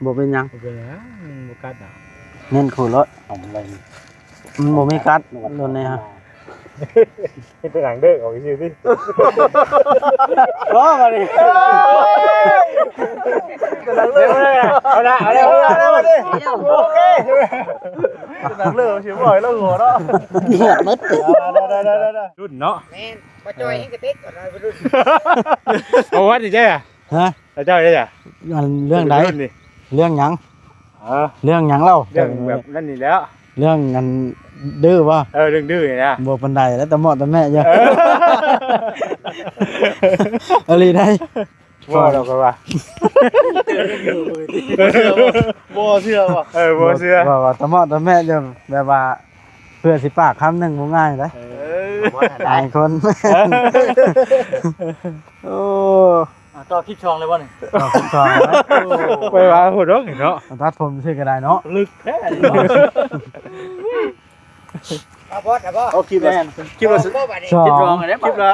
ບໍ່ເປັນຫຍັງ ບໍ່ເປັນຫຍັງ ມັນບໍ່ກັດດອກ ເນັ້ນຂູດໂລດ ມັນບໍ່ມີກັດໂດນແນ່ຮະ ເຮັດແຕ່ໜັງເດີກອອກຊື່ຕິ ພໍບາດນີ້ ເອົາລະ ເອົາລະ ເອົາລະ ໂອເຄ ໜັງເດີກຊິບໍ່ໃຫ້ລາວຫົວເນາະ ເດືອດໝົດ ລຸ້ນເນາະ ແມ່ນ ບໍ່ຈ່ອຍ ເອີ ຍັງກະຕິກ ເອົາໄວ້ລຸ້ນ ເອົາວັດອີກແລ້ວ ຮະ ແລ້ວເຈົ້າເດ້ ອັນເລື່ອງໃດ ເລື່ອງຫຍັງ ເອີ ເລື່ອງຫຍັງເລົ່າ ເລື່ອງແບບນັ້ນນີ້ແຫຼະ ເລື່ອງອັນດື້ບໍ່ ເອີ ເລື່ອງດື້ນີ້ນະ ບໍ່ປານໃດແລ້ວ ຕະເໝາະຕະແໝະຢູ່ ເອີ ອີ່ຫຼີໃດ໋ ບໍ່ດອກຂ້ອຍວ່າ ບໍ່ເຊື່ອບໍ່ ເອີ ບໍ່ເຊື່ອ ວ່າ ວ່າຕະເໝາະຕະແໝະຢູ່ ແບບວ່າເພື່ອຊິປາກຄຳໜຶ່ງບໍ່ງ່າຍເດ້ ເອີ ອາຍຄົນ ເອີ ໂອ້ ອ່າ ຕໍ່ຄລິບສອງເລີຍບໍ່ນີ້? ຕໍ່ຄລິບສອງແລ້ວ ໄປວ່າໂຫດດອກເນາະ ຕັດຜົມຊື່ກໍໄດ້ເນາະ ລຶກແທ້ ເອົາບອດ ເອົາບອດ ເອົາຄລິບລະ ຄລິບລະ ສອງ ຄລິບສອງ ຄລິບລະ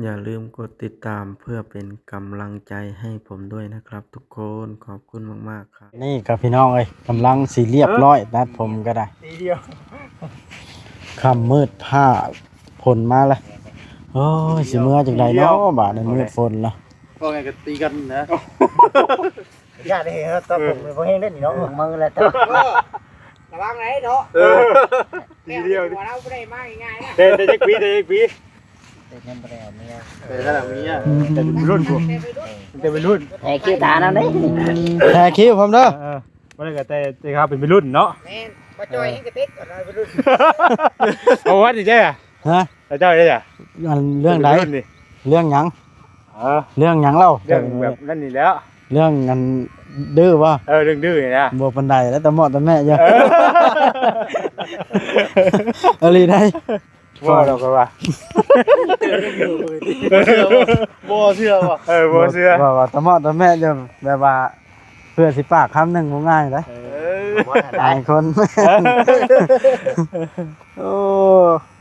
ຢ່າລືມກົດຕິດຕາມເພື່ອເປັນກຳລັງໃຈໃຫ້ຜົມດ້ວຍນະຄັບທຸກຄົນ ຂອບຄຸນມາກໆ ນີ້ກໍພີ່ນ້ອງເອີຍ ກຳລັງຊິລຽບຮ້ອຍ ເອີ ຕັດຜົມກໍໄດ້ ຕີດຽວ ຄ່ຳມືດ ຟ້າຝົນມາລະ ໂອ້ຍ ຊິເມືອຈັ່ງໃດເນາະ ບາດນີ້ມືດຝົນລະ ວ່າໄງກໍຕີກັນນະ ຢ້ານເດ້ ຕັດຜົມບໍ່ແຮງເດ້ນີ້ເນາະ ມືແລ້ວ ລະວັງໄດ້ເນາະ ເອີ ຕີດຽວ ແຕ່ງຫົວລາວບໍ່ໄດ້ມາງ່າຍໆນະ ແຕ່ ແຕ່ຈັກປີ ແຕ່ຈັກປີ ແຕ່ຍັງບໍ່ໄດ້ເອົາເມຍ ແຕ່ຖ້າເອົາເມຍ ອືມ ແຕ່ເປັນລຸ້ນພຸ້ນ ແຕ່ເປັນລຸ້ນ ແຕ່ຄິວຕານຳເດ້ ແຕ່ຄິວພ້ອມເດີ ເອີ ບໍ່ໄດ້ກໍແຕ່ ແຕ່ເຮົາເປັນໄວລຸ້ນເນາະ ແມ່ນ ບໍ່ຈ່ອຍ ເອີ ແຮງກະຕິກ ເອົາໄວ້ລຸ້ນ ເອົາວັດອີກແລ້ວ ຮະ ແລ້ວເຈົ້າເດ້ ອັນເລື່ອງໃດ ເລື່ອງຫຍັງ ເອີ ເລື່ອງຫຍັງເລົ່າ ເລື່ອງແບບນັ້ນນີ້ແຫຼະ ເລື່ອງອັນດື້ບໍ່ ເອີ ເລື່ອງດື້ນີ້ນະ ບໍ່ປານໃດແລ້ວ ຕະເໝາະຕະແໝະຢູ່ ເອີ ອີ່ຫຼີໃດ໋ ບໍ່ດອກຂ້ອຍວ່າ ບໍ່ເຊື່ອບໍ່ ເອີ ບໍ່ເຊື່ອ ວ່າ ວ່າຕະເໝາະຕະແໝະຢູ່ ແບບວ່າເພື່ອຊິປາກຄຳໜຶ່ງບໍ່ງ່າຍເດ້ ເອີ ອາຍຄົນ ໂອ້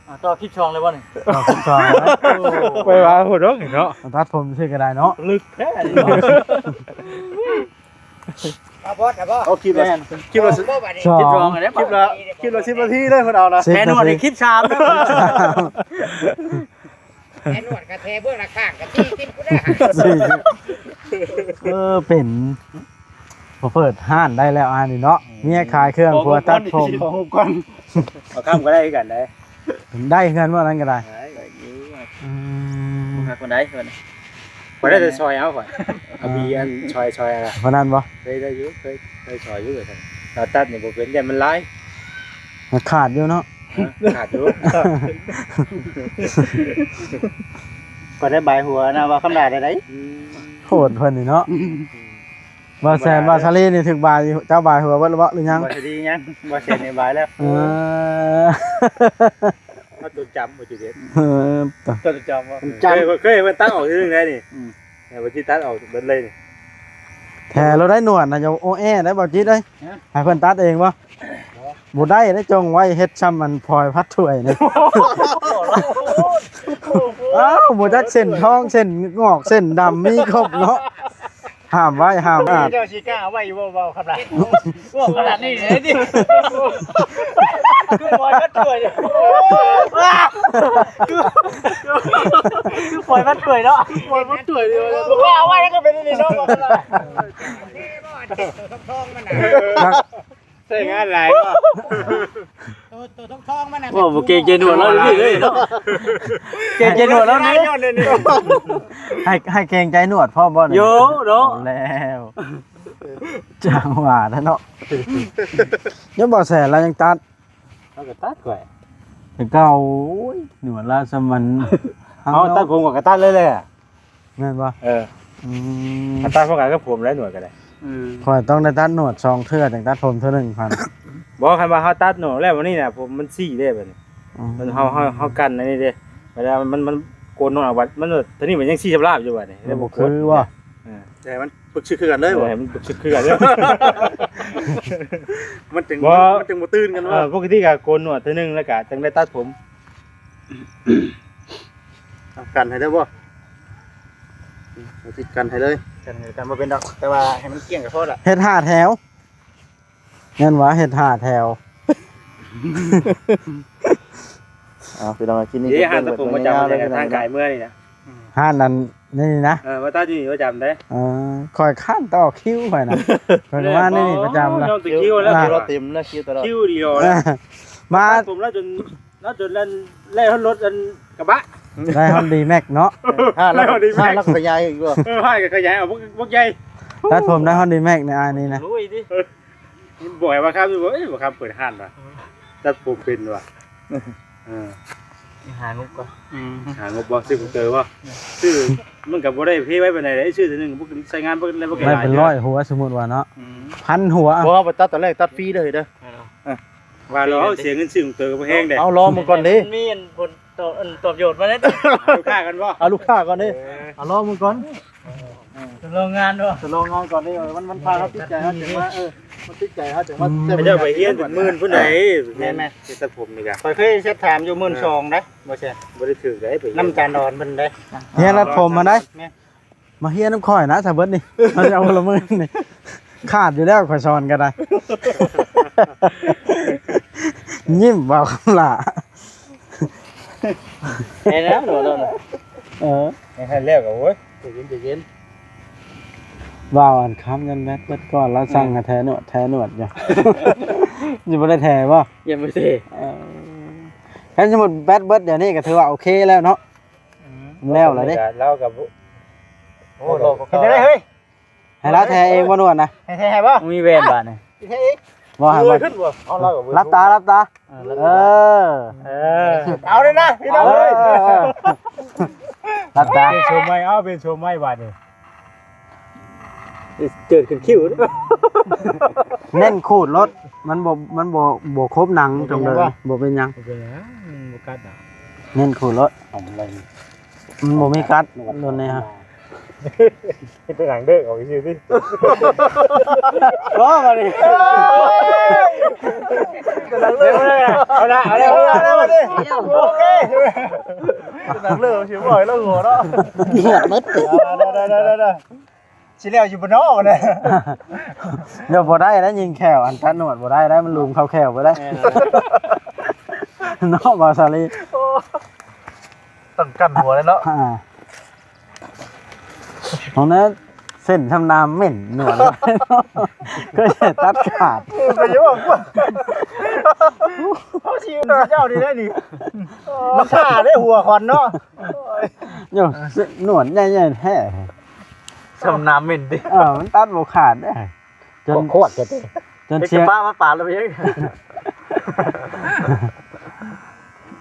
ອ່າ ຕໍ່ຄລິບສອງເລີຍບໍ່ນີ້? ຕໍ່ຄລິບສອງແລ້ວ ໄປວ່າໂຫດດອກເນາະ ຕັດຜົມຊື່ກໍໄດ້ເນາະ ລຶກແທ້ ເອົາບອດ ເອົາບອດ ເອົາຄລິບລະ ຄລິບລະ ສອງ ຄລິບລະ ຄລິບລະສິບນາທີເລີຍເພິ່ນເອົານະ ແຕ່ໜວດນີ້ຄລິບສາມນະ ແຕ່ໜວດກະແທເບື້ອງລະຂ້າງກະສີ່ສິບພຸ້ນນະ ເອີ ເປັນ ພໍເປີດຮ້ານໄດ້ແລ້ວອັນນີ້ເນາະ ເມຍຂາຍເຄື່ອງ ຜົວຕັດຜົມ ຂໍຮູບກ່ອນ ເອົາຄຳກໍໄດ້ຄືກັນເດ້ ໄດ້ເຮືອນບໍ່ນັ້ນກໍໄດ້ ໄດ້ຢູ່ ອືມ ບໍ່ຄັກປານໃດເພິ່ນ ຂ້ອຍໄດ້ແຕ່ຊ່ອຍເອົາ ຂ້ອຍ ເອົາບີອັນຊ່ອຍໆ ອັນນັ້ນ ເພິ່ນນັ້ນບໍ່ ເຄີຍໄດ້ຢູ່ ເຄີຍໄດ້ຊ່ອຍຢູ່ ລາວຕັດນີ້ບໍ່ເປັນ ຢ້ານມັນຫຼາຍ ມັນຂາດຢູ່ເນາະ ຂາດຢູ່ ກໍໄດ້ບາຍຫົວນະ ວ່າຄຳດາໄດ້ ອືມ ໂຫດເພິ່ນນີ້ເນາະ ອືມ ບ່າວແສນ ບ່າວສາລີນີ້ຖືກບາຍ ເຈົ້າບາຍຫົວເບິດແລ້ວບໍ່ ຫຼືຍັງ? ບ່າວສາລີຍັງ ບ່າວແສນນີ້ບາຍແລ້ວ ເອີ ເອົາຕົວຈຳບໍ່ ເອີ ຕົວຈຳບໍ່ ເຄີຍ ເຄີຍເພິ່ນຕັດອອກທີໜຶ່ງໄດ້ນີ້ ອືມ ແຕ່ວ່າຊິຕັດອອກເບິດເລີຍນີ້ ແທ້ລະໄດ້ໜວດນະ ຢ່າໂອແອໄດ້ ບ່າວຈິດເອີຍ ຮະ ໃຫ້ເພິ່ນຕັດເອງບໍ່? ບໍ່ໄດ້ເດ້ ຈົ່ງໄວ້ເຮັດຊ່ຳອັນພອຍພັດຖ້ວຍນີ້ ອ້າວ ບໍ່ຈັກເສັ້ນທອງເສັ້ນງອກເສັ້ນດຳມີຄົບເນາະ ຫ້າມໄວ້ ຫ້າມອາດ ເຈົ້າຊິກ້າເອົາໄວ້ຢູ່ບໍ່ ເວົ້າຄຳລະ ເວົ້າຂະໜາດນີ້ເລີຍຕິ ຄືພອຍພັດຖ້ວຍ ຄື ຄືພອຍພັດຖ້ວຍເນາະ ພອຍພັດຖ້ວຍເລີຍ ວ່າເອົາໄວ້ກໍເປັນອັນນີ້ເນາະ ວ່າຂະໜາດ ໃຊ້ງານຫຼາຍບໍ່? ໂຕ ໂຕທອງໆມັນນະ ໂອ້ ບໍ່ເກງໃຈໜວດລາວເລີຍເນາະ ເກງໃຈໜວດລາວເລີຍ ໃຫ້ ໃຫ້ເກງໃຈໜວດພ້ອມບໍ່ນີ້? ໂຍເນາະ ແລ້ວ ຈັ່ງວ່າແທ້ເນາະ ຍັງບໍ່ແສນລາວຍັງຕັດ ເຮົາກໍຕັດຂ້ອຍ ແຕ່ເກົ່າ ໂອ້ຍ ໜວດລາວສ່ຳມັນ ເຮົາຕັດຜົມຂ້ອຍກໍຕັດເລີຍແຫຼະ ແມ່ນບໍ່? ເອີ ອືມ ຕັດພ້ອມກັນກັບຜົມແຫຼະ ໜວດກໍໄດ້ ອືມ ຂ້ອຍຕ້ອງໄດ້ຕັດໜວດສອງເທື່ອ ຈັ່ງຕັດຜົມເທື່ອໜຶ່ງ ຄັນ ບໍ່ ຄັນວ່າເຮົາຕັດໜວດແລ້ວ ບັດນີ້ນະ ຜົມມັນຊີ້ເດ້ ບັດນີ້ ອືມ ມັນ ເຮົາ ເຮົາ ເຮົາກັນອັນນີ້ເດ້ ເວລາມັນ ມັນໂກນໜວດອອກ ບັດມັນ ໂຕນີ້ມັນຍັງຊີ້ຊຳລາບຢູ່ ບັດນີ້ ມັນບໍ່ຄືບໍ່? ເອີ ແຕ່ມັນປຶກຊຶກຄືກັນເລີຍ ເອີ ບໍ່ ໃຫ້ມັນປຶກຊຶກຄືກັນເລີຍ ມັນຈຶ່ງ ບໍ່ ມັນຈຶ່ງບໍ່ຕື່ນກັນ ເອີ ວ່າ ປົກກະຕິກໍໂກນໜວດເທື່ອໜຶ່ງ ແລ້ວກໍຈັ່ງໄດ້ຕັດຜົມ ເອົາກັນໃຫ້ໄດ້ບໍ່? ຕິດກັນໃຫ້ເລີຍ ກັນ ກັນບໍ່ເປັນດອກ ແຕ່ວ່າໃຫ້ມັນກ້ຽງກໍພໍລະ ເຮັດຫ້າແຖວ ແມ່ນວ່າເຮັດຫ້າແຖວ ເອົາ ພີ່ນ້ອງ ຄລິບນີ້ ເດ້ ຮ້ານຕັດຜົມປະຈຳ ເບິ່ງໄປຍາວໆເລີຍ ທາງກາຍເມືອນີ້ນະ ຮ້ານອັນນີ້ນະ ເອີ ວ່າຕັດຢູ່ນີ້ປະຈຳເດ້ ເອີ ຂ້ອຍຄ້ານຕໍ່ຄິວຂ້ອຍນະ ຂ້ອຍກໍມາໃນນີ້ປະຈຳນະ ຍອມແຕ່ຄິວແລ້ວ ຄິວລະເຕັມນະ ຄິວຕະຫຼອດ ຄິວດຽວ ເອີ ມາຕັດຜົມລະຈົນ ລະຈົນແລ່ນ ແລ່ນຮອດລົດອັນກະບະ ໄດ້ຮອນດີແມັກເນາະ ເອີ ຮ້ານລະ ຮ້ານລະຂະຫຍາຍອີກບໍ່ ເອີ ຮ້ານກໍຂະຫຍາຍເອົາພວກ ພວກໃຫຍ່ ຕັດຜົມໄດ້ຮອນດີແມັກໃນອັນນີ້ນະ ໂອ້ຍ ບໍ່ໃຫ້ວ່າຄຳຢູ່ບໍ່ ເອີ ວ່າຄຳເປີດຮ້ານວ່າ ຕັດຜົມເປັນວ່າ ເອີ ຫາງົບກ່ອນ ອືມ ຫາງົບບໍ່ ຊື້ຄອມພິວເຕີບໍ່ ຊື້ ມັນກໍບໍ່ໄດ້ເພໄວປານໃດເດ້ ຊື້ເທື່ອໜຶ່ງ ບໍ່ໃຊ້ງານບໍ່ໄດ້ບໍ່ໄດ້ຫຼາຍ ໄດ້ເປັນຮ້ອຍຫົວ ສົມມຸດວ່າເນາະ ອືມ ພັນຫົວ ບໍ່ ເຮົາໄປຕັດຕອນແລກ ຕັດຟຣີເດີ ເດີ ວ່າລອເຮົາເສຍເງິນຊື້ຄອມພິວເຕີກໍບໍ່ແພງເດ້ ເອົາລອງເບິ່ງກ່ອນເດ້ ມັນມີອັນຜົນຕອບ ອັນຕອບໂຍດມາເດ້ ຫາລູກຄ້າກັນບໍ່ ເອົາລູກຄ້າກ່ອນເດ້ ເອີ ເອົາລອງເບິ່ງກ່ອນ ເອີ ທົດລອງງານບໍ່ ທົດລອງງານກ່ອນເດ້ ມັນ ມັນພາເຮົາຕິດໃຈ ເຮົາຈຶ່ງມາ ເອີ ມັນຕິດໃຈ ເຮົາຈຶ່ງມາ ອືມ ເຈົ້າໄປຮຽນເປັນໝື່ນພຸ້ນໃດ ແມ່ນໆ ເຮັດຕັດຜົມນີ້ກະ ຂ້ອຍເຄີຍເຊັດຖາມຢູ່ໝື່ນສອງເດ້ ບໍ່ແຊ ບໍ່ໄດ້ຖືກໃດ ໄປຮຽນນຳຈານດອນເພິ່ນເດ້ ຮຽນຕັດຜົມຫັ້ນໃດ ແມ່ນ ມາຮຽນນຳຂ້ອຍນະ ຊາເບິດນີ້ ເຮົາຈະເອົາຄົນລະໝື່ນນີ້ ຂາດຢູ່ແລ້ວ ຂ້ອຍສອນກໍໄດ້ ຍິ້ມເວົ້າຄຳຫຼ້າ ໄດ້ແລ້ວ ເອີ ໃຫ້ແລ້ວກໍ ໂອ້ຍ ໃຈເຢັນ ໃຈເຢັນ ເວົ້າອັນຄຳ ຍັນແບັດເບິດກ່ອນ ລາວສັ່ງໃຫ້ແທໜວດ ແທໜວດຢູ່ ຊິບໍ່ໄດ້ແທບໍ່ ຍັງບໍ່ແທ ເອີ ຄັນສົມມຸດແບັດເບິດດຽວນີ້ກໍຖືວ່າໂອເຄແລ້ວເນາະ ອືມ ແລ້ວລະເດ້ ລາວກໍບໍ່ ໂອ້ ເຮັດໄດ້ເຮີ້ຍ ໃຫ້ລາວແທເອງບໍ່ ນວດນະ ໃຫ້ແທໃຫ້ບໍ່ ມີແວ່ນບາດນີ້ ແທເອງ ບໍ່ໃຫ້ ເງີຍຂຶ້ນບໍ່ ເອົາລາວກໍ ຫຼັບຕາ ຫຼັບຕາ ເອີ ເອີ ເອີ ເອົາເລີຍນະພີ່ນ້ອງເອີຍ ເອີ ເອີ ຫຼັບຕາ ປ່ຽນໂສມໃໝ່ ເອົາ ປ່ຽນໂສມໃໝ່ບາດນີ້ ເຈີດຂຶ້ນຄິ້ວ ເນັ້ນຂູດໂລດ ມັນບໍ່ ມັນບໍ່ ບໍ່ຄົບໜັງ ເປັນຫຍັງ ຈັ່ງເດີ ບໍ່ເປັນຫຍັງ ບໍ່ເປັນຫຍັງ ມັນບໍ່ກັດດອກ ເນັ້ນຂູດໂລດ ມັນບໍ່ມີກັດ ໂດນແນ່ ເຮັດແຕ່ໜັງເດີອອກຊື່ຕິ ບໍ່ບາດນີ້ ເອົາລະ ເອົາລະ ເອົາລະ ໂອເຄ ໜັງເດີຊິບໍ່ໃຫ້ລາວຫົວເນາະ ນວດໝົດ ໄດ້ໆໆ ຊິແລ້ວຢູ່ບໍ່ເນາະ ນະ ດຽວບໍ່ໄດ້ແລ້ວ ຍິງແຂ້ວ ອັນຕັດໜວດບໍ່ໄດ້ແລ້ວ ມັນຫຼຸມເຂົ້າແຂ້ວບໍ່ໄດ້ ແມ່ນ ເນາະ ບ່າວສາລີ ໂອ້ ຕ້ອງກັ້ນຫົວເລີຍເນາະ ອ່າ ຂອງນັ້ນເສັ້ນທຳນາເໝັນໜວດ ເຄີຍໃຊ້ຕັດຂາດ ເອີ ກໍຢ່າເວົ້າ ເຮົາຊິເຈົ້ານີ້ໄດ້ນີ້ ມາຂ້າໄດ້ຫົວຂວັນເນາະ ໂອ້ຍ ໂຍ ໜວດໃຫຍ່ໆແທ້ ຊຳນາເໝັນຕິ ເອີ ມັນຕັດບໍ່ຂາດເດ້ ຈົນ ໂຄດແທ້ຕິ ຈົນເສຍ ເຮັດກະປະມາປາດລະເອງ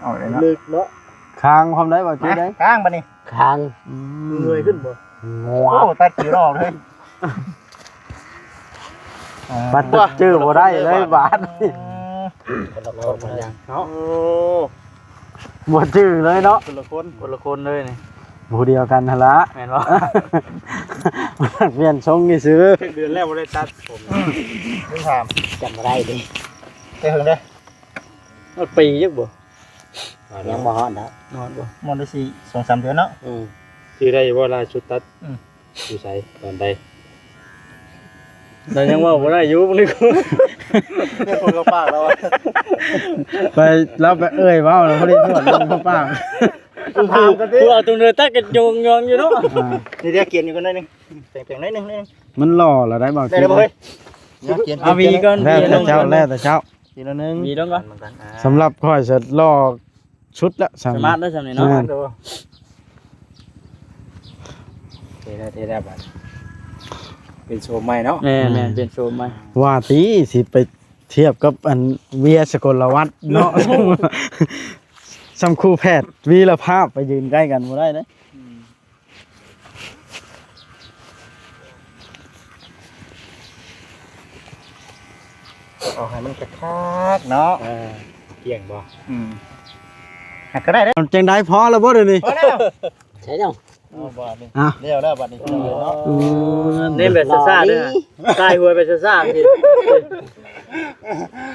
ເອົາເລີຍເນາະ ເລິກເນາະ ຄາງຄວາມໄດ້ບໍ່ ຈື່ໄດ້ ຄາງບາດນີ້ ຄາງ ອືມ ເງີຍຂຶ້ນບໍ່ ໂອ້ ຕັດຈື່ອອກເລີຍ ປັດຈື່ບໍ່ໄດ້ເລີຍບາດນີ້ ຄົນລະຄົນເນາະ ໂອ້ ບໍ່ຈື່ເລີຍເນາະ ຄົນລະຄົນ ຄົນລະຄົນເລີຍນີ້ ຜູ້ດຽວກັນຫັ້ນລະ ແມ່ນບໍ່ ປ່ຽນຊົງຊື່ໆ ຈັກເດືອນແລ້ວບໍ່ໄດ້ຕັດຜົມ ລືມຖາມ ຈຳບໍ່ໄດ້ເດ້ ແຕ່ເຖິງເດ້ ຮອດປີຈັກບໍ່ ຍັງບໍ່ຮອດດອກ ຮອດບໍ່ ຮອດໄດ້ສີ່ ສອງສາມເດືອນເນາະ ອືມ ຈື່ໄດ້ຢູ່ບໍ່ ລ່າສຸດຕັດ ອືມ ຢູ່ໃສ ຕອນໃດ ລາວຍັງເວົ້າບໍ່ໄດ້ຢູ່ ມື້ນີ້ ເລື່ອງຄົນເຂົ້າປາກລາວ ໄປ ລາວໄປເອີ່ຍເວົ້າແລ້ວ ພໍດີນວດລົງເຂົ້າປາກ ຖາມກັນຕິ ຜູ້ເອົາຕົງເດີຕັດກັນໂຍງຍອງຢູ່ເນາະ ອ່າ ນີ້ເດ້ ກຽນຢູ່ກັນໜ້ອຍໜຶ່ງ ແປງໆໜ້ອຍໜຶ່ງ ໜ້ອຍໜຶ່ງ ມັນຫຼໍ່ແລ້ວໄດ້ບໍ່ ໄດ້ແລ້ວບໍ່ເຮີ້ຍ ກຽນ ເອົາຫວີກ່ອນ ແລ້ວແຕ່ເຈົ້າ ແລ້ວແຕ່ເຈົ້າ ທີລະໜຶ່ງ ຫວີລົງກ່ອນ ສຳລັບຂ້ອຍສະຫຼໍ່ສຸດລະ ສະມາດເດີ ສ່ຳນີ້ເນາະ ແມ່ນ ເທ່ແລ້ວ ເທ່ແລ້ວບາດ ເປັນໂສມໃໝ່ເນາະ ແມ່ນໆ ເປັນໂສມໃໝ່ ວ່າຕິ ຊິໄປທຽບກັບອັນເວຍ ສະກົນລະວັດເນາະ ສ່ຳຄູ່ແພດ ວີລະພາບ ໄປຢືນໃກ້ກັນບໍ່ໄດ້ເດ້ ອືມ ເອົາໃຫ້ມັນຄັກໆເນາະ ເອີ ກ້ຽງບໍ່ ອືມ ຫາກໍໄດ້ເດ້ ຈັ່ງໃດ ພໍແລ້ວບໍ່ດຽວນີ້ ພໍແລ້ວ ໃຊ່ເນາະ ເອົາບາດນີ້ ອ່ະ ແລ້ວແລ້ວບາດນີ້ ເນາະ ອືມ ນີ້ແບບຊ້າໆເດີ ຕາຍຫວຍແບບຊ້າໆ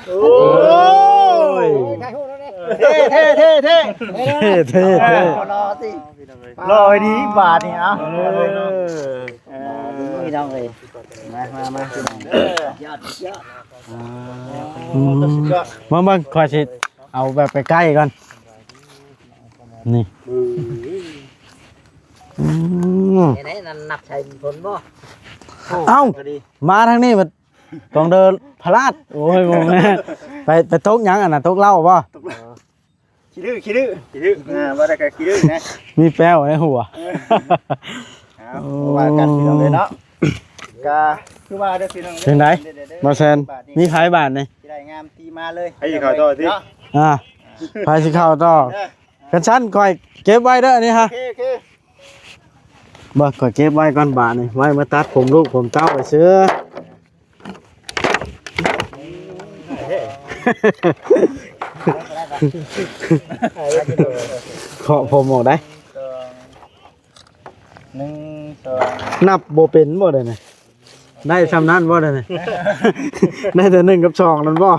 ໂອ້ຍ ເທ່ໆໆໆ ເທ່ໆໆ ເອີ ເອົາ ເອົາ ເອົາ ພີ່ນ້ອງເອີຍ ລອຍດີບາດນີ້ ເອົາ ເອີ ພີ່ນ້ອງເອີຍ ມາ ມາ ມາ ພີ່ນ້ອງ ຍອດ ຍອດ ອືມ ເບິ່ງເບິ່ງ ຂ້ອຍຊິເອົາແບບໃກ້ໆກ່ອນ ນີ້ ອືມ ແນວໃດນັ້ນ ນັບໃສ່ຜົນບໍ່? ເອົ້າ ມາທາງນີ້ບັດ ຕ້ອງເດີນພະລາດ ໂອ້ຍ ບໍ່ແມ່ນ ໄປ ໄປຕົກຫຍັງອັນນັ້ນ ຕົກເຫຼົ້າບໍ່? ຂີ້ດື້ ຂີ້ດື້ ຂີ້ດື້ ອ່າ ວ່າໄດ້ກໍຂີ້ດື້ນະ ມີແປ້ວໃນຫົວ ເອີ ເອົາ ໂອ້ ວ່າກັນພີ່ນ້ອງເອີຍເນາະ ກໍຄືວ່າເດີພີ່ນ້ອງເອີຍ ຈັ່ງໃດ ເດີ ເດີ ເດີ ບ່າວແຊນ ບາດນີ້ ມີໃຜບາດນີ້ ຊິໄດ້ງາມຕີມາເລີຍ ໃຜຊິເຂົ້າຕໍ່ຕິ ເນາະ ອ່າ ໃຜຊິເຂົ້າຕໍ່ ເອີ ຄັນຊັ້ນຂ້ອຍເກັບໄວ້ເດີອັນນີ້ຮະ ໂອເຄ ໂອເຄ ເບິ່ງ ຂ້ອຍເກັບໄວ້ກ່ອນບາດນີ້ ໄວ້ມາຕັດຜົມລູກຜົມເຕົ້າໄປເຊື່ອ ເຄາະຜົມອອກໄດ້ ໜຶ່ງ ສອງ ນັບບໍ່ເປັນບໍ່ໄດ້ນີ້ ໄດ້ຊ່ຳນັ້ນບໍ່ໄດ້ນີ້ ໄດ້ແຕ່ໜຶ່ງກັບສອງນັ້ນບໍ່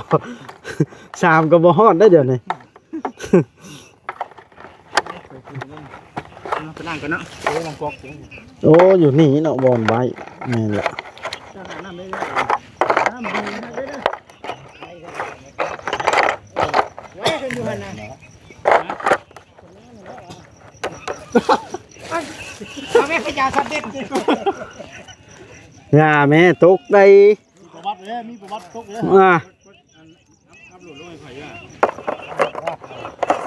ສາມກໍບໍ່ຮອດໄດ້ດຽວນີ້. ໄປລ້າງກ່ອນເນາະ ໄປລ້າງກອກ ໂອ້ ຢູ່ນີ້ເນາະ ບ່ອນໄວ້ ແມ່ນແຫຼະ ນ້ຳດີເດີ ນ້ຳດີເດີ ໄວ້ເພິ່ນຢູ່ຫັ້ນນະ ເອົາແມ່ພະຍາສັດເດັດ ຢ່າແມ່ຕົກໄດ໋ ມີປະຫວັດເດ້ ມີປະຫວັດຕົກເດ້ ອ່າ ອັບໂຫຼດລົງໃຫ້ຂ້ອຍເດີ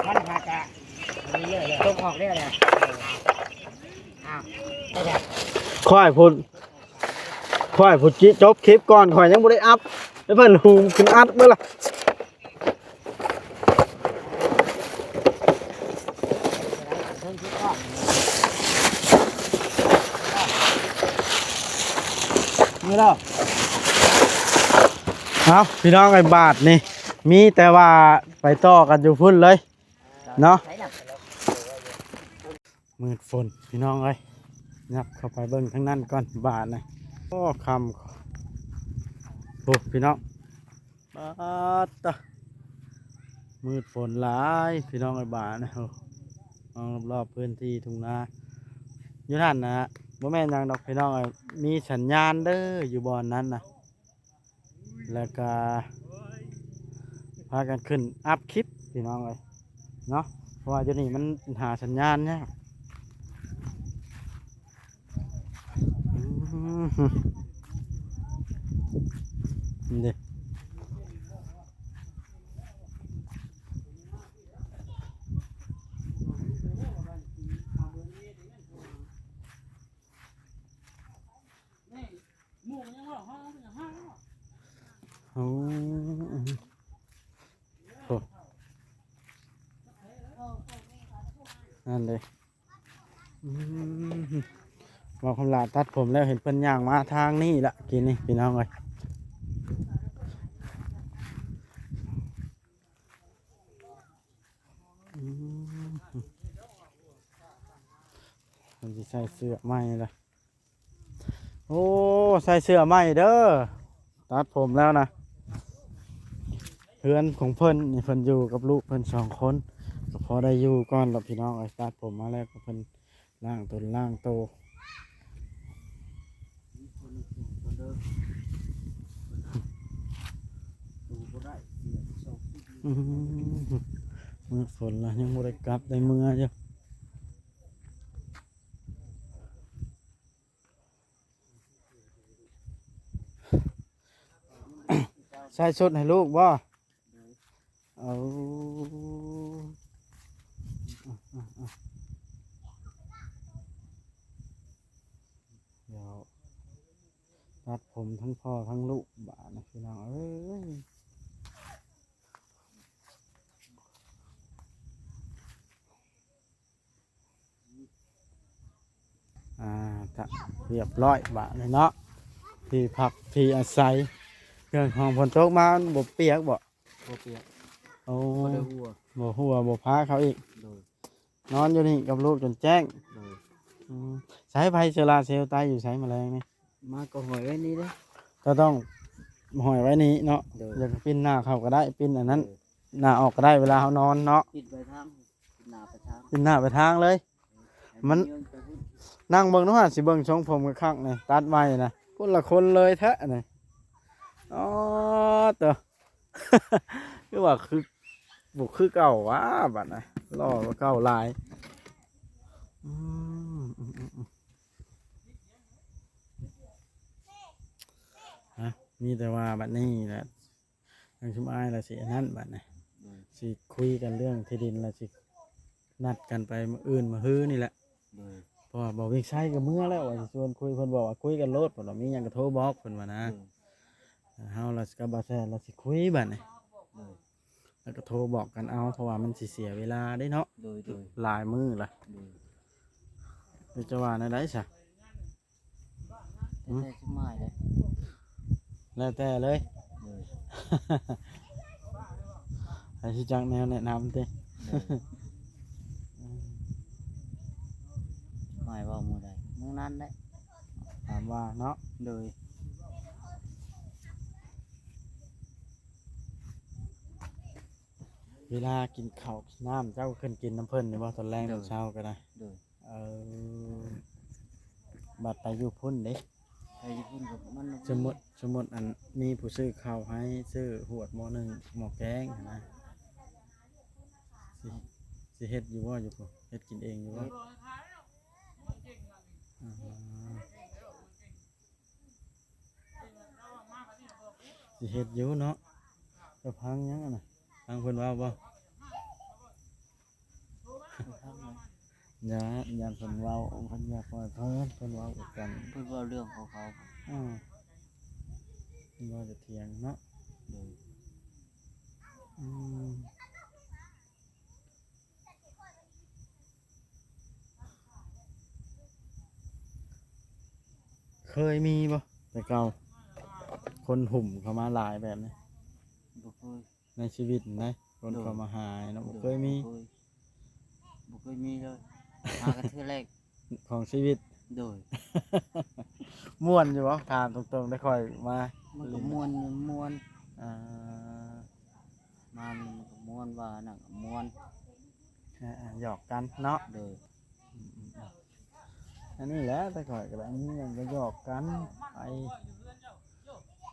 ມັນຫາກະຕົກອອກແລ້ວແຫຼະ ອ້າວ ຂ້ອຍພຸ້ນ ຂ້ອຍພຸ້ນຈິ ຈົບຄລິບກ່ອນ ຂ້ອຍຍັງບໍ່ໄດ້ອັບ ແລ້ວເພິ່ນຫູມຂຶ້ນອັດເບິ່ງລະ ນີ້ລະ ເອົາ ພີ່ນ້ອງເອີຍ ບາດນີ້ ມີແຕ່ວ່າໄປຕໍ່ກັນຢູ່ພຸ້ນເລີຍເນາະ ມືດຝົນພີ່ນ້ອງເອີຍ ຫຍັບເຂົ້າໄປເບິ່ງທາງນັ້ນກ່ອນບາດນີ້ ໂອ້ ຄ່ຳ ໂອ້ ພີ່ນ້ອງ ປາດຕະ ມືດຝົນຫຼາຍພີ່ນ້ອງເອີຍ ບາດນີ້ ໂອ້ ມອງລອບໆພື້ນທີ່ທົ່ງນາ ຢູ່ນັ້ນນະ ບໍ່ແມ່ນຫຍັງດອກພີ່ນ້ອງເອີຍ ມີສັນຍານເດີ ຢູ່ບ່ອນນັ້ນນະ ແລ້ວກະພາກັນຂຶ້ນອັບຄລິບພີ່ນ້ອງເອີຍເນາະ ເພາະວ່າຢູ່ນີ້ມັນຫາສັນຍານຍາກ ອືມ ນີ້ເດ້ ໂອ້ ໂອ້ ນັ້ນເດ້ ອືມ ເວົ້າຄຳຫຼ້າຕັດຜົມແລ້ວ ເຫັນເພິ່ນຍ່າງມາທາງນີ້ລະ ກີ້ນີ້ພີ່ນ້ອງເອີຍ ອືມ ເພິ່ນຊິໃສ່ເສື້ອໃໝ່ລະ ໂອ້ ໃສ່ເສື້ອໃໝ່ເດີ ຕັດຜົມແລ້ວນະ ເຮືອນຂອງເພິ່ນນີ້ ເພິ່ນຢູ່ກັບລູກເພິ່ນສອງຄົນ ກໍພໍໄດ້ຢູ່ກ່ອນລະພີ່ນ້ອງເອີຍ ຕັດຜົມມາແລ້ວກໍເພິ່ນລ້າງຕົນລ້າງໂຕ ອືມ ມື້ຝົນລະຍັງບໍ່ໄດ້ກັບໄດ້ເມືອຢູ່. ໃສ່ຊຸດໃຫ້ລູກບໍ່? ເອົາ ດຽວຕັດຜົມທັງພໍ່ທັງລູກບາດນີ້ ພີ່ນ້ອງເອີຍ. ອ່າ ກະຮຽບຮ້ອຍບາດນີ້ເນາະ ທີ່ພັກທີ່ອາໄສ ເຄື່ອງຂອງ ຝົນຕົກມາມັນບໍ່ປຽກບໍ່? ບໍ່ປຽກ ໂອ້ ບໍ່ໄດ້ຮົ່ວ ບໍ່ຮົ່ວບໍ່ພາເຂົາອີກ ໂດຍ ນອນຢູ່ນີ້ກັບລູກຈົນແຈ້ງ ໂດຍ ອືມ ໃຊ້ໄຟໂຊລາເຊວໄຕ້ຢູ່ໃສມາແລງນີ້? ມາກໍຫ້ອຍໄວ້ນີ້ເດ້ ກໍຕ້ອງຫ້ອຍໄວ້ນີ້ເນາະ ໂດຍ ຢາກປິ່ນໜ້າເຂົ້າກໍໄດ້ ປິ່ນອັນນັ້ນ ໂດຍ ໜ້າອອກກໍໄດ້ ເວລາເຮົານອນເນາະ ປິ່ນໄປທາງ ປິ່ນໜ້າໄປທາງ ປິ່ນໜ້າໄປທາງເລີຍ ໃຫ້ ມັນ ນັ່ງເບິ່ງດູຫາ ຊິເບິ່ງຊົງຜົມຄັກໆນີ້ ຕັດໃໝ່ນະ ຄົນລະຄົນເລີຍແທ້ນີ້. ອໍ ເຕີ ຄືວ່າຄື ບໍ່ຄືເກົ່າຫວາ ບັດນະ ຫຼໍ່ກວ່າເກົ່າຫຼາຍ. ອືມ ອືມ ອືມ ອືມ ຮະ ມີແຕ່ວ່າບັດນີ້ແຫຼະ ທາງຊຸມອ້າຍລະຊິອັນນັ້ນບັດນີ້ ໂດຍ ຊິຄຸຍກັນເລື່ອງທີ່ດິນ ລະຊິນັດກັນໄປມື້ອື່ນມື້ຮືນີ້ແຫຼະ ໂດຍ ເພາະວ່າບໍ່ວິໄຊກໍເມືອແລ້ວ ວ່າຊິຊວນຄຸຍ ເພິ່ນບອກວ່າຄຸຍກັນໂລດ ເພິ່ນວ່າມີຫຍັງກໍໂທບອກ ເພິ່ນວ່ານະ ໂດຍ ເຮົາລະກັບບ່າວແຊນລະຊິຄຸຍບັດນີ້ ໂດຍ ລະກໍໂທບອກກັນເອົາ ເພາະວ່າມັນຊິເສຍເວລາເດ້ເນາະ ໂດຍ ໂດຍ ຫຼາຍມື້ລະ ໂດຍ ເຈົ້າວ່າແນວໃດຊະ? ແຕ່ ຫືມ ແຕ່ຊຸມອ້າຍເດ້ ແລ້ວແຕ່ເລີຍ ໂດຍ ໃຜຊິຈັກແນວແນະນຳຕິ ໂດຍ ອືມ ອ້າຍເວົ້າມື້ໃດມື້ນັ້ນແຫຼະ ຕາມວ່າເນາະ ໂດຍ ເວລາກິນເຂົ້າກິນນ້ຳ ເຈົ້າກໍຂຶ້ນກິນນຳເພິ່ນຢູ່ບໍ່ ຕອນແລງ ໂດຍ ຕອນເຊົ້າກໍໄດ້ ໂດຍ ເອີ ບັດໄປຢູ່ພຸ້ນເດ້ ໄປຢູ່ພຸ້ນກໍມັນ ສົມມຸດ ສົມມຸດອັນມີຜູ້ຊື້ເຂົ້າໃຫ້ ຊື້ຫວດໝໍ້ໜຶ່ງ ໝໍ້ແກງຫັ້ນນະ ຊິ ຊິເຮັດຢູ່ບໍ່ ຢູ່ພຸ້ນ ເຮັດກິນເອງຢູ່ບໍ່? ເຮັດ ອືມ ຊິເຮັດຢູ່ເນາະ ຈະຟັງຫຍັງຫັ້ນນະ ຟັງເພິ່ນເວົ້າບໍ່? ຢ່າ ຢ້ານເພິ່ນເວົ້າ ເພິ່ນຢ່າປ່ອຍເພິ່ນ ເພິ່ນເວົ້າກັນ ເພິ່ນເວົ້າເລື່ອງຂອງເຂົາ ອືມ ເພິ່ນເວົ້າຈະຖຽງເນາະ ໂດຍ ອືມ ເຄີຍມີບໍ່ແຕ່ເກົ່າ ຄົນຫຸ້ມເຂົ້າມາຫຼາຍແບບນີ້? ບໍ່ເຄີຍ ໃນຊີວິດນະ ຄົນ ໂດຍ ເຂົ້າມາຫາເນາະ ໂດຍ ບໍ່ເຄີຍມີ ບໍ່ເຄີຍ ບໍ່ເຄີຍມີເລີຍ ຫາກັນເທື່ອແລກຂອງຊີວິດ ໂດຍ ມ່ວນຢູ່ບໍ່? ຖາມຕົງໆ ໄດ້ຄ່ອຍມາ ມັນກໍມ່ວນ ມ່ວນ ອ່າ ມາມັນກໍມ່ວນ ວ່ານັ້ນກໍມ່ວນ ອ່າ ຫຍອກກັນເນາະ ໂດຍ ອືມໆໆ ອັນນີ້ແຫຼະ ແຕ່ຂ້ອຍກໍໄດ້ ມີຫຍັງກໍຫຍອກກັນໄປ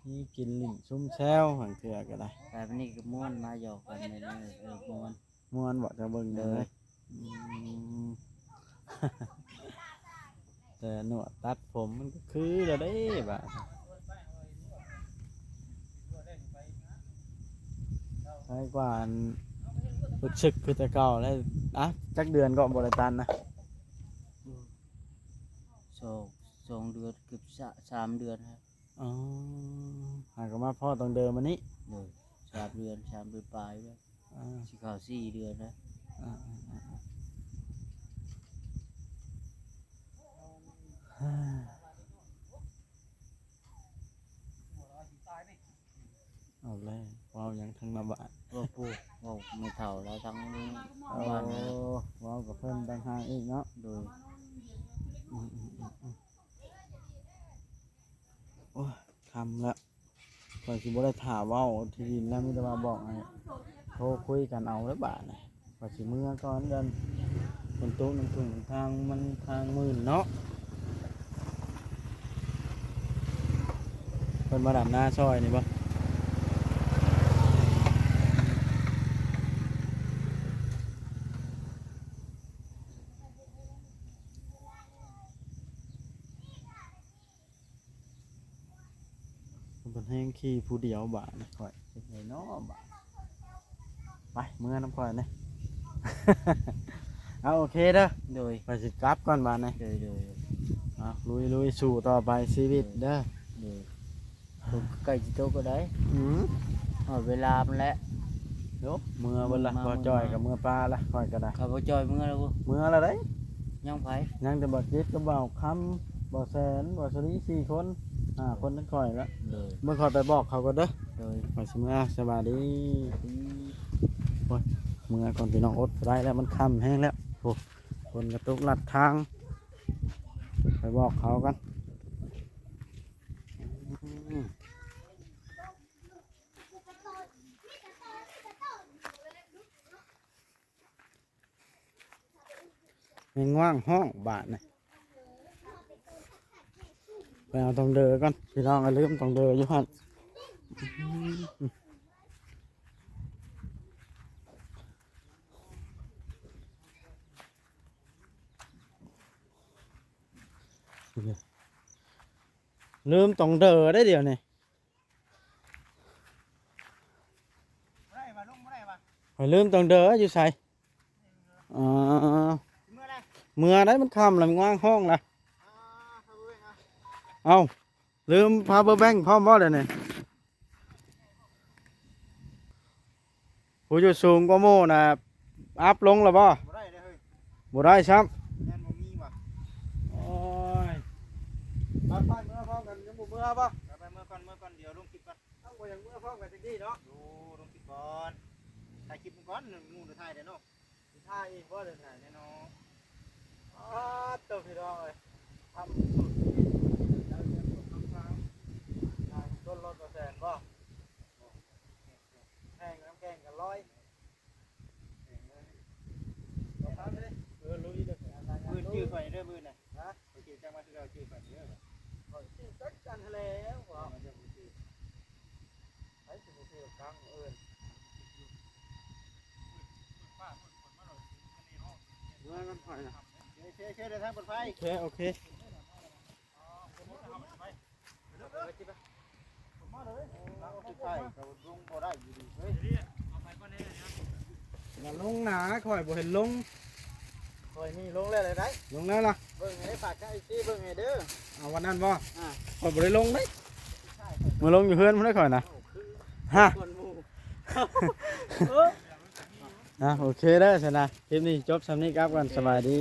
ມີກິນຫຼິ້ນຊຸມແຊວ ບາງເທື່ອກໍໄດ້ ແບບນີ້ກໍມ່ວນ ມາຫຍອກກັນແບບນີ້ ເອີ ມ່ວນ ມ່ວນບໍ່ ເຈົ້າເບິ່ງ ໂດຍ ເດີ ອືມ ແຕ່ໜວດຕັດຜົມມັນກໍຄືແລ້ວເດ້ບາດ ໃສກວ່າອັນປຶກຊຶກຄືແຕ່ເກົ່າແລ້ວ ອະ ຈັກເດືອນກໍບໍ່ໄດ້ຕັດນະ? ອືມ ສອງ ສອງເດືອນ ເກືອບສາມເດືອນແລ້ວ ອໍ ຫາກໍມາພໍ້ຕ້ອງເດີມອັນນີ້ ໂດຍ ສາມເດືອນ ສາມເດືອນປາຍແລ້ວ ອ່າ ຊິເຂົ້າສີ່ເດືອນແລ້ວ ອ່າ ອ່າ ອ່າ ອ່າ ເອົາແລ້ວ ເວົ້າຫຍັງທາງໜ້າບ້ານ ເວົ້າປູ ເວົ້າແມ່ເຖົ້າລາວທາງ ໂອ້ ບ້ານ ເວົ້າກັບເພິ່ນຕ່າງຫາກອີກເນາະ ໂດຍ ອືມໆໆໆ ໂອ້ຍ ຄ່ຳແລ້ວ ຂ້ອຍຊິບໍ່ໄດ້ຖ້າເວົ້າທີ່ດິນແລ້ວ ມີແຕ່ວ່າບອກໃຫ້ໂທຄຸຍກັນເອົາເດີ້ບາດນີ້ ຂ້ອຍຊິເມືອກ່ອນ ຢ້ານຝົນຕົກ ນ້ຳຖ້ວມ ທາງມັນທາງມື່ນເນາະ ເພິ່ນມາດຳນາຊ່ອຍນີ້ບໍ່? ເພິ່ນແຮງຂີ່ຜູ້ດຽວບາດນີ້ ຂ້ອຍເຮັດໄງເນາະບາດ ໄປ ເມືອນຳຂ້ອຍແດ່ ເອົາ ໂອເຄເດີ ໂດຍ ຂ້ອຍຊິກັບກ່ອນບາດນີ້ ໂດຍ ໂດຍ ເອົາ ລຸຍໆ ສູ້ຕໍ່ໄປຊີວິດເດີ ໂດຍ ໂດຍ ໃກ້ຊິຕົກແລ້ວໃດ ອືມ ຮອດເວລາມັນແລ້ວ ໂອ້ ເມືອເບິດລະ ມາ ບໍ່ຈ່ອຍ ມາ ກໍເມືອປ່າລະ ຂ້ອຍກໍໄດ້ ຂ້າບໍ່ຈ່ອຍເມືອແລ້ວ ເມືອລະໃດ ຍັງໃຜ? ຍັງແຕ່ບ່າວຈິດກັບບ່າວຄຳ ບ່າວແສນ ບ່າວສາລີ ສີ່ຄົນ ຫ້າຄົນ ທັງຂ້ອຍລະ ໂດຍ ເບິ່ງຂ້ອຍໄປບອກເຂົາກ່ອນເດີ ໂດຍ ຂ້ອຍຊິເມືອ ສະບາຍດີ ອືມ ໂອ້ຍ ເມືອກ່ອນພີ່ນ້ອງ ອົດບໍ່ໄດ້ແລ້ວ ມັນຄ່ຳແຮງແລ້ວ ໂອ້ ຝົນກໍຕົກລັດທາງ ໄປບອກເຂົາກ່ອນ ອືມ. ເປັ ງວາງຮ້ອງບາດນີ້. ໄປເອົາຕົງເດີກ່ອນ ພີ່ນ້ອງ. ລືມຕົງເດີຢູ່ຫັ້ນ. ລືມຕົງເດີໄດ້ດຽວນີ້. ບໍ່ໄດ້ວ່າ ລົງບໍ່ໄດ້ວ່າ ຂ້ອຍລືມຕົງເດີຢູ່ໃສ? ອໍ ເມື່ອໃດ? ເມື່ອໃດ? ມັນຄ່ຳແລ້ວ ງວາງຮ້ອງລະ. ອ່າ ພາເບິ່ງ ອ່ະ ເອົ້າ ລືມພາເບີແບັງພ້ອມບໍ່ດຽວນີ້? ຜູ້ຢູ່ສູງກວ່າໝູ່ນະ ອັບລົງແລ້ວບໍ່? ບໍ່ໄດ້ເດ້ເຮີ້ຍ ບໍ່ໄດ້ຊ້ຳ. ແມ່ນບໍ່ມີວ່າ. ໂອ້ຍ ໄປໆ ເມືອພ້ອມກັນ ຍັງບໍ່ເມືອບໍ່? ໄປໆ ເມືອກ່ອນ ເມືອກ່ອນ ດຽວລົງຄລິບກ່ອນ. ເອົ້າ ບໍ່ຢາກເມືອພ້ອມກັນຈັກດີເນາະ. ໂອ້ ລົງຄລິບກ່ອນ ຖ່າຍຄລິບກ່ອນ ໝູ່ໄດ້ຖ່າຍເດ້ເນາະ. ຊິຖ່າຍອີກບໍ່ເດີນທາງແນ່ນອນ. ອ້າ ໂຕ ພີ່ນ້ອງເອີຍ ທຳສຸດຊີວິດ ເຈົ້າເລື່ອງລົດນຳທາງ ອ່າ ຊົນລົດບໍ່ແຊນບໍ່? ແຂ່ງນ້ຳແຂ່ງກັນລອຍ ເອີ ລຸຍເດີ. ມື້ອື່ນຈື່ຂ້ອຍເດີ ມື້ອື່ນນະ. ຮະ? ຂ້ອຍຈື່ເຈົ້າມາຄືເກົ່າ ຈື່ຂ້ອຍເດີ. ຂ້ອຍຈື່ຈັກກັນຫັ້ນແຫຼ້ວ. ເຈົ້າມາເຈົ້າບໍ່ຈື່ ໃຜຊິບໍ່ຖືກກັງເອີ້ນ. ເມື່ອນຳຂ້ອຍນະ. ໂອເຄ ໂອເຄ ເດີນທາງປອດໄພ. ໂອເຄ ໂອເຄ. ຢ່າລົງໜາ ຂ້ອຍບໍ່ເຫັນລົງ. ຂ້ອຍນີ້ລົງແລ້ວໄດ໋. ລົງແລ້ວລະ. ເບິ່ງໃຫ້ ຝາກເອັຟຊີເບິ່ງໃຫ້ເດີ. ເອົາ ວັນນັ້ນບໍ່? ອ່າ ຂ້ອຍບໍ່ໄດ້ລົງເດ້. ມາລົງຢູ່ເຮືອນພຸ້ນໄດ໋ຂ້ອຍນະ. ຮະ ອ່າ ໂອເຄເດີຊັ້ນນະ ຄລິບນີ້ຈົບຊ່ຳນີ້ ກັບກັນ ສະບາຍດີ.